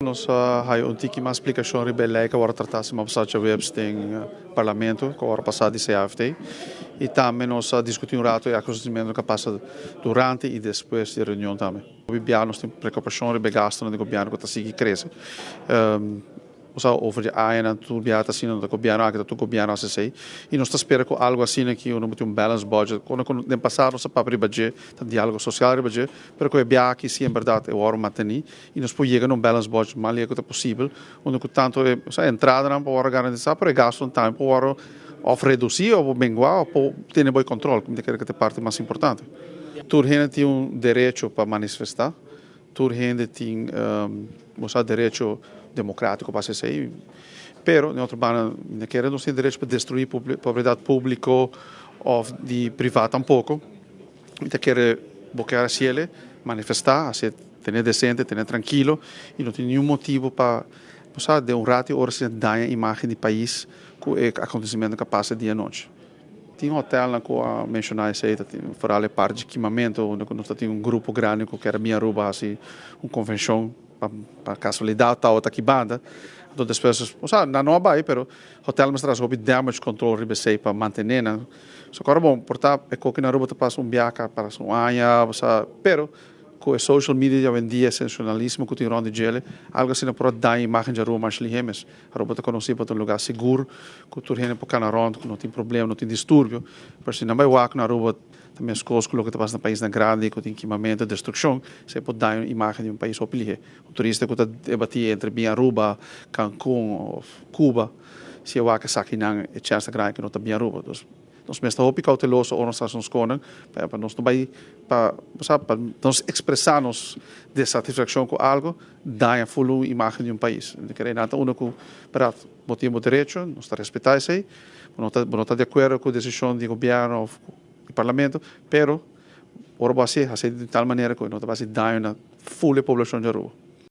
Nos a haya un tiki mas splicacion riba e ley cu awor a trata siman pasa djaweps den Parlamento, cu awor a pasa di CAFT. Y tambe nos a discuti un rato e acontecimento cu a pasa durante y despues di e reunion tambe. Hopi bia nos tin preocupacion riba e gastonan di gobierno cu ta sigui crece. Bo sa over di añanan tur biaha ta asina, no ta gobierno aki ta tur gobierno haci esey. Y nos ta spera cu algo asina aki unda bo tin un balance budget, unda cu den pasado nos a papia riba dje, ta dialogo social riba dje, pero cu e biaha aki si en berdad e worde manteni y nos por yega na un balance budget mas lihé cu ta posibel, unda cu tanto e entradanan por worde garantisa pero e gastonan tambe por worde of reduci of mengua of por tene bo e control, cu mi ta kere cu ta e parti mas importante. Tur hende tin un derecho pa manifesta. Tur hende tin bo sa derecho democratico pa haci esey, pero den otro banda mi ta kere nos tin derecho pa destrui propiedad publico of di priva tampoco. Mi ta kere bo kier haciele, manifesta, haci tene decente, tene trankilo y no tin niun motibo pa bo sa den un rato y ora asina daña imagen di pais cu e acontecimento cu a pasa di anochi. Tin hotelnan cu a menciona esey, ta tin vooral e parti di kimamento unda cu nos ta tin un grupo grandi cu kier a bin Aruba haci un convencion pa casualidad tawata aki banda. Anto despues, osea nan no a bay pero hotel mester haci hopi damage control riba esey pa mantene nan. So ora bon por ta e coki na Aruba ta pasa un biaha pa un aña, osea, pero Ku e social media di awendia, e sensacionalismo ku tin rònt di djele, algu asina por a daña imágen di Aruba masha lihé mes. Aruba ta konosí pa ta un lugá sigur, ku tur hende por kana rònt, ku no tin problema, no tin disturbio. Pero si nan bai wak na Aruba ta meskos ku loke ta pasa na paisnan grandi ku tin kimamentu, destrukshon, esei por daña un imágen di un pais hopi lihé. Un turista ku ta debatí entre bin Aruba, Cancún òf Cuba, si e wak esakinan e chèns ta grandi ku no ta bin Aruba. Nos mester hopi cauteloso ora nos ta haci nos conan pa nos no bay pa bo sa pa nos expresa nos desatisfaccion cu algo daña ful un imagen di un pais. Mi ta kere nan ta uno cu berdad bo tin bo derecho nos ta respeta esey bo no ta bo no ta di acuerdo cu decision di gobierno of di parlamento pero ora bo haci haci di tal manera cu no ta bay haci daño na ful e poblacion di Aruba.